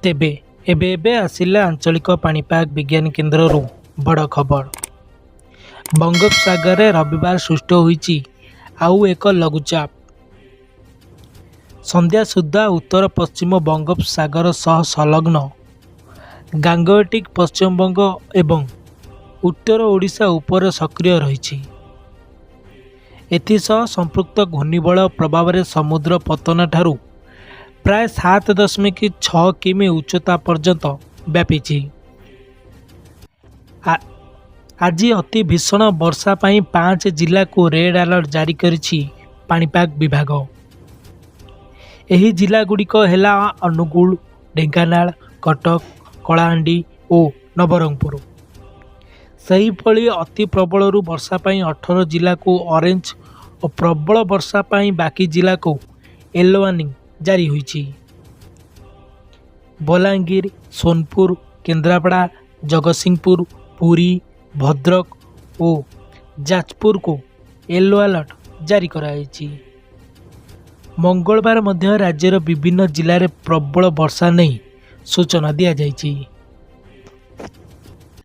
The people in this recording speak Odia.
ତେବେ ଏବେ ଏବେ ଆସିଲା ଆଞ୍ଚଳିକ ପାଣିପାଗ ବିଜ୍ଞାନ କେନ୍ଦ୍ରରୁ ବଡ଼ ଖବର। ବଙ୍ଗୋପସାଗରରେ ରବିବାର ସୃଷ୍ଟି ହୋଇଛି ଆଉ ଏକ ଲଘୁଚାପ। ସନ୍ଧ୍ୟା ସୁଦ୍ଧା ଉତ୍ତର ପଶ୍ଚିମ ବଙ୍ଗୋପସାଗର ସହ ସଂଲଗ୍ନ ଗାଙ୍ଗେଟିକ୍ ପଶ୍ଚିମବଙ୍ଗ ଏବଂ ଉତ୍ତର ଓଡ଼ିଶା ଉପରେ ସକ୍ରିୟ ରହିଛି। ଏଥିସହ ସମ୍ପୃକ୍ତ ଘୂର୍ଣ୍ଣିବଳୟ ପ୍ରଭାବରେ ସମୁଦ୍ର ପତ୍ତନଠାରୁ ପ୍ରାୟ 7.6 କିମି ଉଚ୍ଚତା ପର୍ଯ୍ୟନ୍ତ ବ୍ୟାପିଛି। ଆଜି ଅତି ଭୀଷଣ ବର୍ଷା ପାଇଁ ପାଞ୍ଚ ଜିଲ୍ଲାକୁ ରେଡ୍ ଆଲର୍ଟ ଜାରି କରିଛି ପାଣିପାଗ ବିଭାଗ। ଏହି ଜିଲ୍ଲାଗୁଡ଼ିକ ହେଲା ଅନୁଗୁଳ, ଢେଙ୍କାନାଳ, କଟକ, କଳାହାଣ୍ଡି ଓ ନବରଙ୍ଗପୁର। ସେହିଭଳି ଅତି ପ୍ରବଳରୁ ବର୍ଷା ପାଇଁ 18 ଜିଲ୍ଲାକୁ ଅରେଞ୍ଜ ଓ ପ୍ରବଳ ବର୍ଷା ପାଇଁ ବାକି ଜିଲ୍ଲାକୁ ୟେଲୋ ୱାର୍ଣ୍ଣିଂ ଜାରି ହୋଇଛି। ବଲାଙ୍ଗୀର, ସୋନପୁର, କେନ୍ଦ୍ରାପଡ଼ା, ଜଗତସିଂହପୁର, ପୁରୀ, ଭଦ୍ରକ ଓ ଯାଜପୁରକୁ ୟେଲୋ ଆଲର୍ଟ ଜାରି କରାଯାଇଛି। ମଙ୍ଗଳବାର ମଧ୍ୟ ରାଜ୍ୟର ବିଭିନ୍ନ ଜିଲ୍ଲାରେ ପ୍ରବଳ ବର୍ଷା ନେଇ ସୂଚନା ଦିଆଯାଇଛି।